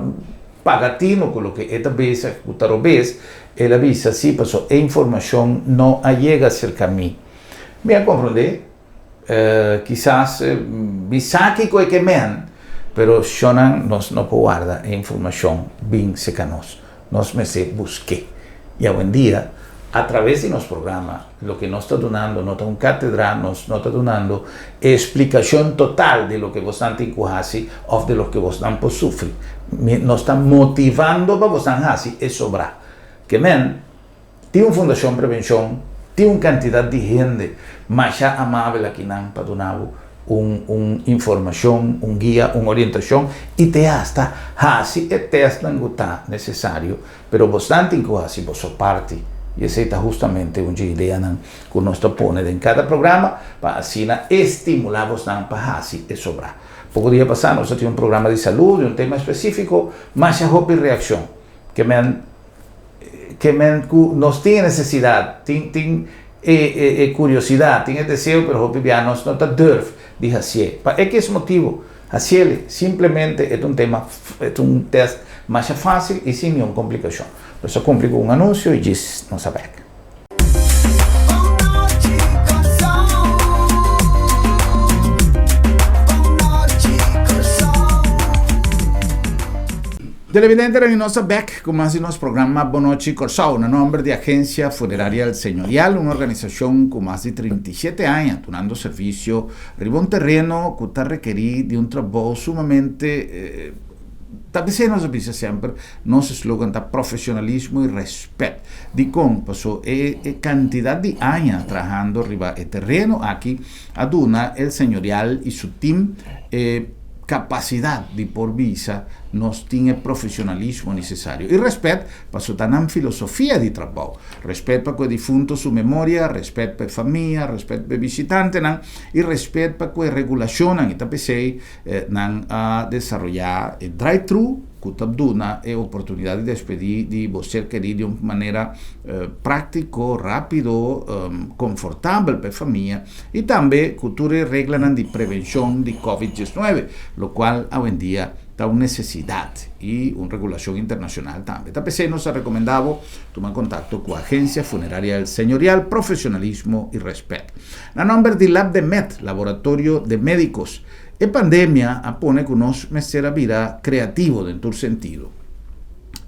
paga tino ku loke e ta bezig ku ta robes, el a bisa si pasobra e informashon no a yega serka mi. Mi a komprondé. Kisas mi sa kiko e ke men, pero shonnan nos no por warda e informashon bin seka nos. Nos mester busk'é. I awendia, atraves di nos programa, loke nos ta dunando no ta un katedra, nos no ta dunando e splikashon total di loke bosnan tin ku hasi òf di loke bosnan por sufri. Nos ta motivando pa bosnan hasi e sobrá. Ke men, Tin un Fundashon Prevenshon, tin un kantidat di hende masha amabel akinan pa duna bo un un informashon, un guia, un orientashon i te hasta hasi e tèstnan ku ta nesesario, pero bosnan tin ku hasi boso parti i esei ta hustamente un dje ideanan ku nos ta pone den kada programa pa asina estimulá bosnan pa hasi e sobrá. Poko dia pasá nos a tin un programa di salú di un tema espesífiko, masha hopi reakshon ke men Ke men ku nos tin e nesesidat, tin tin e e e kuriosidat, tin e deseo, pero hopi bia nos no ta durf di hasié. Pa ekis motibu, hasiel simplemente e ta un tema, e ta un tèst masha fásil i sin niun komplikashon. Nos a kumpli ku un anunsio i djis nos a bèk. Televidentenan y nos ta bek cu mas di nos programa Bon Nochi Corsou. Na nomber di Agencia Funeraria El Señorial, un organisacion cu mas di 37 aña dunando servicio riba un tereno cu ta rekeri di un trabou sumamente, ta bisey nos a bisa semper, nos slogan ta profesionalismo y respet. Dicon? Paso e e cantidad di aña trahando riba e tereno aki a duna El Señorial y su team e Kapasidat di por bisa nos tin e profesionalismo nesesario i rèspèt paso ta nan filosofia di trabou. Rèspèt pa ku e difunto su memoria, rèspèt pa e famia, rèspèt pa e bishitantenan i rèspèt pa ku e regulashonnan i ta p'esei nan a desaroyá e drive-thru ku ta duna e oportunidat di despedí di bo ser kerí di un manera práktiko, rápido, konfortabel pa e famia. I tambe ku tur e reglanan di prevenshon di Covid 19, lokual awendia ta un nesesidat i un regulashon internashonal tambe. Ta p'esei nos ta rekomendá bo tuma kontakto ku Agensia Funeraria El Señorial, profesionalismo i rèspèt. Na nòmber di Labdemed, Laboratorio de Médicos, e pandemia a pone ku nos mester a bira kreativo den tur sentido.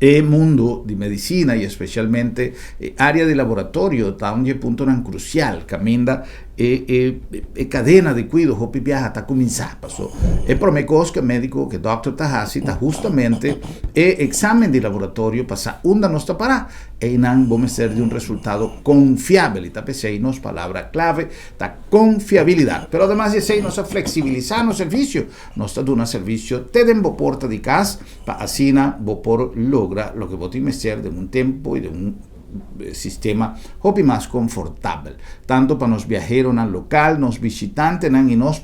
E mundu di medisina i espesialmente e área di laboratorio ta un di e puntonan krusial kaminda e e e kadena di kuido hopi biaha ta kuminsá. Paso e promé kos ku e médiko, ku e dòkter ta hasi ta hustamente e eksamen di laboratorio pa sa unda nos ta pará. Einan bo mester di un resultado konfiabel i ta p'esei nos palabra klave ta konfiabilidat. Pero ademas di esei nos a fleksibilisá nos servisio. Nos ta duna servisio te den bo porta di kas pa asina bo por logra loke bo tin mester den un tempu i den un sistema hopi mas konfortabel, tantu pa nos biaheronan lokal, nos bishitantenan i nos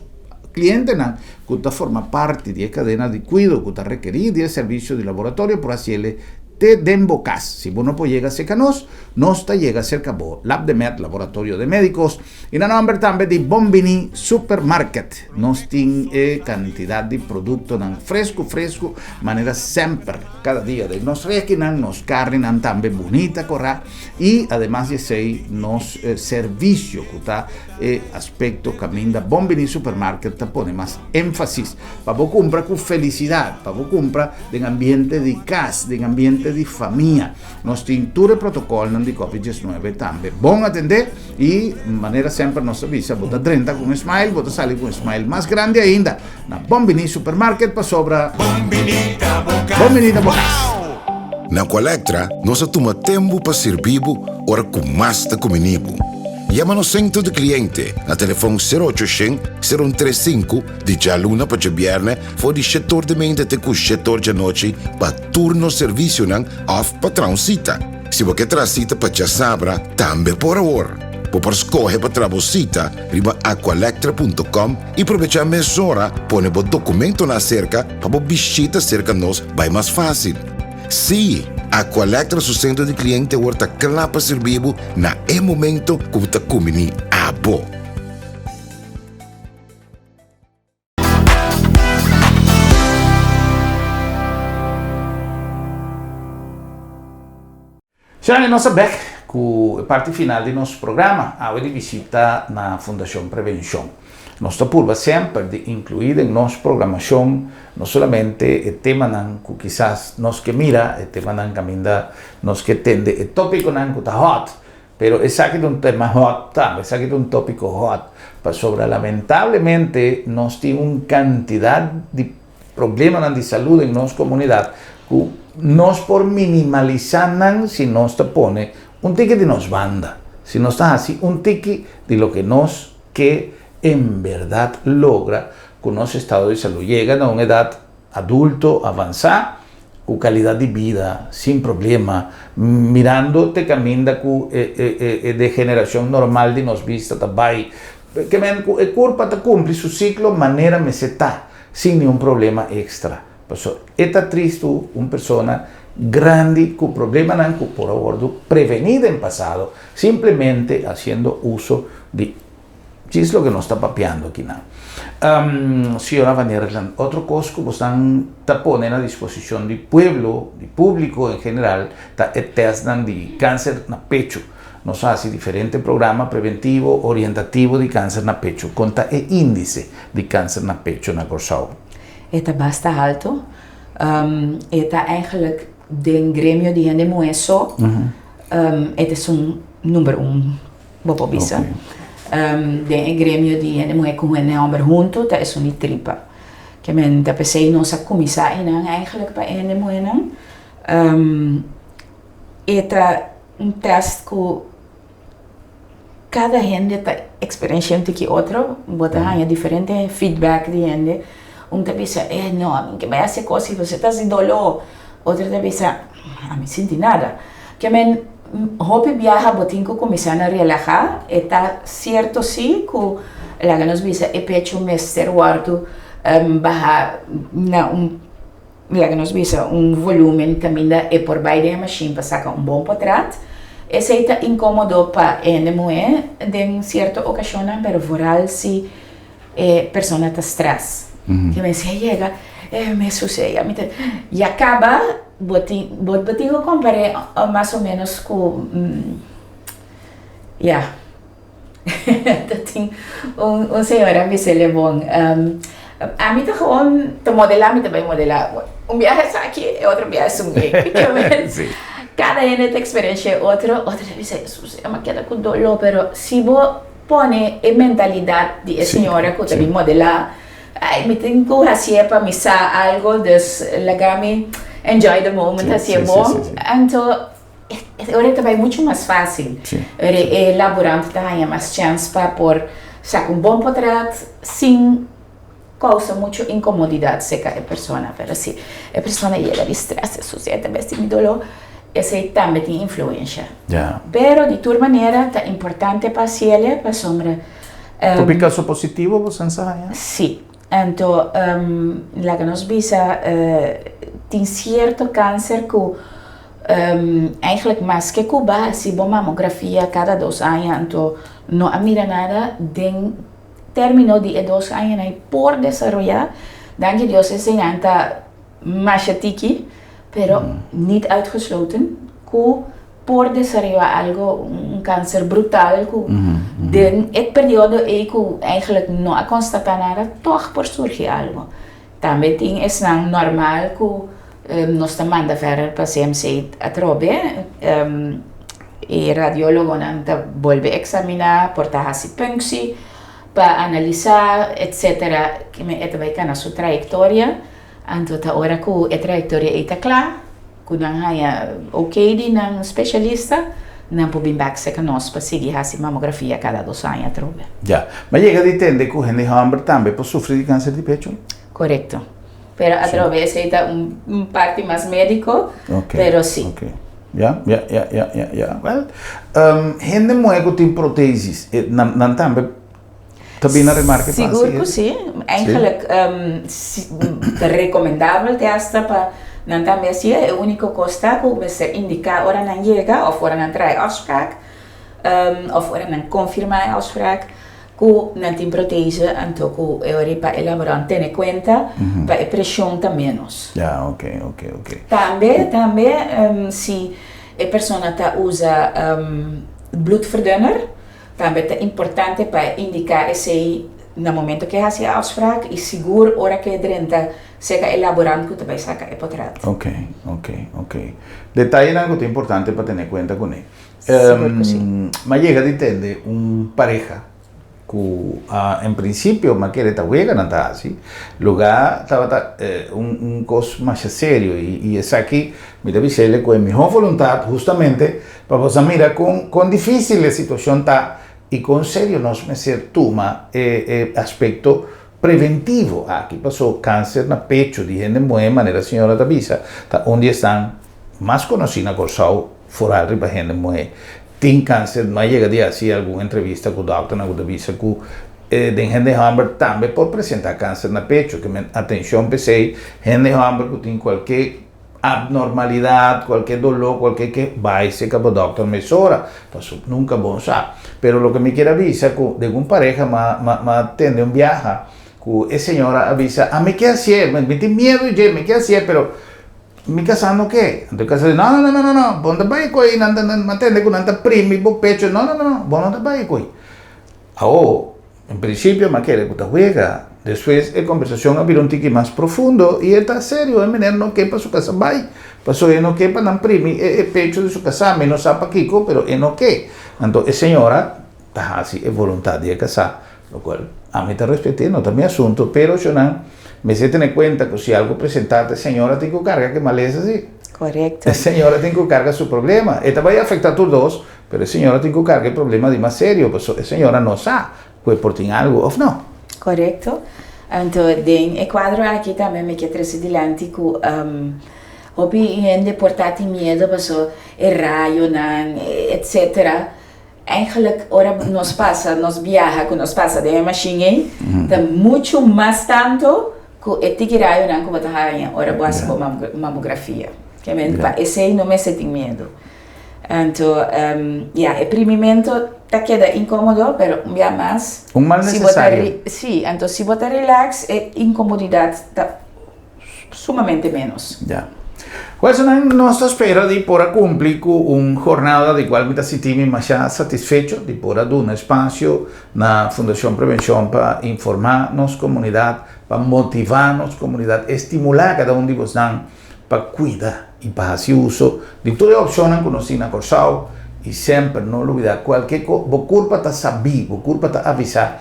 klientenan ku ta forma parti di e kadena di kuido ku ta rekerí di e servisio di laboratorio por hasiel te den bo kas. Si bo no por yega serka nos, nos ta yega serka bo. Labdemed, Laboratorio de Médicos. I na nòmber tambe di Bon Bini Supermarket nos tin e kantidat di produktonan fresku fresku manera semper kada dia den nos rekinan, nos karninan tambe bunita korá i ademas di esei nos servisio ku ta e aspekto kaminda Bon Bini Supermarket ta pone mas énfasis pa bo kumpra ku felisidat, pa bo kumpra den ambiente di kas, den ambiente di famia. Nos tin tur e protokolnan di Covid diesnuebe tambe bon atendé i manera semper nos ta bisa bo ta drenta ku un smile, bo ta sali ku un smile mas grandi ainda na Bon Bini Supermarket pasobra Bon Bini ta bo kas. Bon Bini ta bo kas. Na Aqualectra nos a tuma tempu pa sirbi bo ora ku mas ta kumini bo. Yama nos sentro di kliente na telefon sero ocho shen, sero un tres sinku di djaluna pa djabièrnè for di shetor di meinta te ku shetor djanochi pa tur nos servisionan òf pa traha un sita. Si bo ke traha sita pa djasabra, tambe por awor. Bo por skohe pa traha bo sita riba aqualectra punto com i probechá mesora pone bo dokumentonan aserka pa bo bishita serka nos bai mas fásil. Sí, Aqualectra su sentro di kliente awor ta kla pa sirbi bo na e momento ku bo ta kumbiní abo. Shani, nos ta bek ku e parti final di nos programa awe di bishita na Fundashon Prevenshon. Nos ta purba semper di inkluí den nos programashon no solamente e temanan ku kisas nos ke mira, e temanan kaminda nos ke tende e topikonan ku ta hòt, Pero esaki ta un tema hot tambe, esaki ta un topico hot, pasobra lamentablemente nos tin un cantidad di problemanan di salud den nos comunidad cu nos por minimalisa nan si nos ta pone un tiki di nos banda, si nos ta haci un tiki di loke nos ke en berdad logra cu nos estado di salud yega na un edad Adulto avansá, ku kalidat di bida, sin problema, mirando te kaminda ku e degenerashon normal di nos bista ta bai, ke men ku e kurpa ta kumpli su siklo manera mester ta, sin niun problema ekstra. Pasobra e ta tristu un persona grandi ku problemanan ku por a wòrdu prevení den pasado simplemente hasiendo uso di Djis loke nos ta papiando akinan. Señora Van Erland, otro kos ku bosnan ta pone na disposishon di pueblo, di públiko en general, ta e tèstnan di kanser na pechu. Nos a hasi diferente programa preventivo, orientativo di kanser na pechu. Kon ta e índise di kanser na pechu na Kòrsou? E ta basta haltu. E ta eigenlijk den gremio di hende muhé so. E ta esun number un. Bo por bisa. Den e gremio di hende muhé ku hende hòmber huntu ta esun di tripa. Ke men ta p'esei nos a kuminsá einan eigenlijk pa e hende muhénan. E ta un tèst ku kada hende ta eksperenshia un tiki otro. Bo ta haña diferente feedback di hende. Un ta bisa, e no, ami ke bai hasi e kos ei pasobra ta hasi doló. Otro ta bisa, ami sinti nada. Ke men hopi biaha bo tin ku kuminsá na relahá. E ta sierto sí ku laga nos bisa e pechu mester wòrdu baha na un laga nos bisa un volúmen kaminda e por bai den e mashin pa saka un bon potrat. Esei ta inkómodo pa e hende muhé den sierto okashonnan, pero vooral si e persona ta stress. Ke men si a yega, e me susega, mi ta, ya kaba bo tin, bo bo tin ku kompar'é mas o ménos ku, ya, ta tin un un señora a bis'é bon, ami ta gewoon ta modelá, mi ta bai modelá. Un biaha esaki, e otro biaha esun ei. Kada hende ta eksperenshia e otro, otro ta bisa, Hesus, e mi keda ku doló, pero si bo pone e mentalidat di e señora ku ta bin modelá, ai, mi tin ku hasié pa mi sa algo, dus laga mi enjoy the moment, hasié bon, anto e ora ta bai muchu mas fásil. Ora e laborante ta haña mas chèns pa por saka un bon potret sin Causa mucho incomodidad cerca e persona, pero si e persona yega di stress, e sucia ta besti mi dolor, esey tambe tin influencia. Pero di tur manera ta importante pa haciele pasobra. Hopi caso positivo bo san sa haña? Si. Anto laga nos bisa tin cierto cancer cu eigenlijk maske cu bo a haci bo mamografia cada dos aña anto no a mira nada den Término di e dos añanan ei por desaroyá. Danki Dios eseinan ta masha tiki, pero niet uitgesloten ku por desaroyá algo, un kanser brutal ku den e periodo ei ku eigenlijk no a konstatá nada, tòg por surgi algo. Tambe tin esnan normal ku nos ta manda verder pa CMC atrobe. E radiólogonan ta bolbe eksaminá, por ta hasi punksi pa analisá, etsetera. E ta bai kana su trayektoria. Anto ta ora ku e trayektoria ei ta kla, ku nan haña oké di nan spesialista, nan por bin bèk serka nos pa sigui hasi mamografia kada dos aña atrobe. Ya. Mi a yega di tende ku hende hòmber tambe por sufri di kanser di pechu? Korekto. Pero atrobe esei ta un parti mas médiko, pero si. Oké. Ya, ya, ya, ya, ya, ya. Wèl, hende muhé ku tin protesis, nan tambe Ta bini remarke pa Sigur ku si. Eigenlijk ta rekomendabel te hasta pa nan tambe hasié. E úniko kos ta ku mester indiká ora nan yega òf ora nan traha e afsprak òf ora nan konfirmá e afsprak ku nan tin protese anto ku e ora pa e laborant tene kuenta pa e preshon ta ménos. Ya, oke, oke, oke. Tambe, tambe si e persona ta usa bloedverdunner. Tambe ta importante pa e indiká esei na momento ku e hasi e afsprak i sigur ora ku e drenta serka e laborant ku ta bai saka e potret. Ok, ok, ok. Detayenan ku ta importante pa tene kuenta kuné. Sigur ku si. Mi a yega di tende un pareha ku en prinsipio mi a kere ta wega nan ta hasi, lugá tabata un kos masha serio i esaki mi ta bisa el'e ku e mihó voluntat hustamente Pa boso a mira kon kon difísil e situashon ta i kon serio nos mester tuma e e aspekto preventivo aki. Paso kanser na pechu di hende muhé, manera señora ta bisa, ta un di esnan mas konosí na Kòrsou, foral riba hende muhé tin kanser. No a yega di hasi algun entrevista ku dòkternan ku ta bisa ku den hende hòmber tambe por presentá kanser na pechu. Ke men atenshon p'esei, hende hòmber ku tin kualke abnormalidad, cualke dolor, cualke ke, bay seca bo dokter mesora, paso nunca bo sa. Pero loke mi kier a bisa cu den un pareha ma ma ma tende un biaha cu e señora a bisa, ami ke hacié, mi tin miedo dje, mi ke hacié, pero mi casa no ke. Anto e casa di, no no no no no, bo no ta bay cu ey, nan ta nan ma tende cu nan ta primi bo pecho, no no no no, bo no ta bay cu ey. Awo, en principio m'a kere cu ta huega. Despues e conversacion a bira un tiki mas profundo y e ta serio, e meneer no ke pa su casa bay, pasobra e no ke pa nan primi e pecho di su casa, mi no sa pakico, pero e no ke. Anto e señora ta haci e voluntad di e casa, locual ami ta respete, no ta mi asunto, pero shonan mester tene cuenta cu si algo presenta ta e señora tin cu carga ke malesa si. Correcto. E señora tin cu carga su problema. E ta bay afecta tur dos, Pero e señora tin cu carga e problema di mas serio, pasobra e señora no sa cu e por tin algo of no. Corecto. Anto den e cuadro aki tambe mi ke trece dilanti cu hopi hende por ta tin miedo paso e rayonan etcetera. Eigenlijk ora nos pasa, nos biaha cu nos pasa den e machine ey ta mucho mas tanto cu e tiki rayonan cu bo ta haña ora bo haci bo mamografia. Pa esey no mester tin miedo. Anto, ya, e primimento ta keda inkomodo, pero un bia mas. Un mal nesesario. Si, anto si bo ta relax, e inkomodidat ta sumamente menos. Ya. Wèl, nos ta spera di por a kumpli ku un jornada di kual mi ta sinti mi masha satisfecho di por a duna espasio na Fundashon Prevenshon pa informá nos komunidat, pa motivá nos komunidat, estimulá kada un di bosnan pa kuida i pa hasi uso di tur e opshonnan ku nos tin na Kòrsou i semper no lubidá kualke kos, bo kurpa ta sabí, bo kurpa ta avisá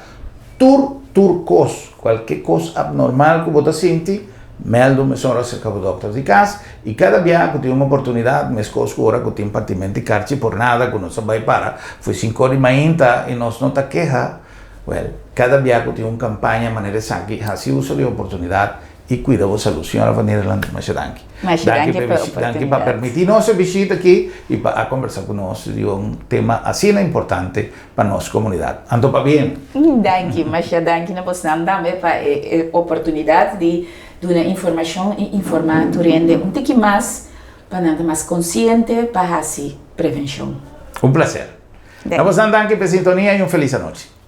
tur tur kos, kualke kos abnormal ku bo ta sinti, mèldu mesora serka bo dòkter di kas i kada bia ku tin un oportunidat, meskos ku ora ku tin partimentu di karchi por nada ku nos a bai para for sinkó di mainta i nos no ta keha, wèl, kada bia ku tin un kampaña manera esaki hasi uso di e oportunidat I cuida bo salud. Señora van Nederland, masha danki. Masha danki pa e oportunidad. Danki pa permiti nos e bishita aki y pa a conversa cu nos di un tema asina importante pa nos comunidad. Anto pabien. Danki, masha danki na bosnan tambe pa e oportunidad di duna informacion y informa tur hende un tiki mas pa nan ta mas consciente pa haci prevencion. Un placer. Na bosnan danki pa e sintonia y un feliz anochi.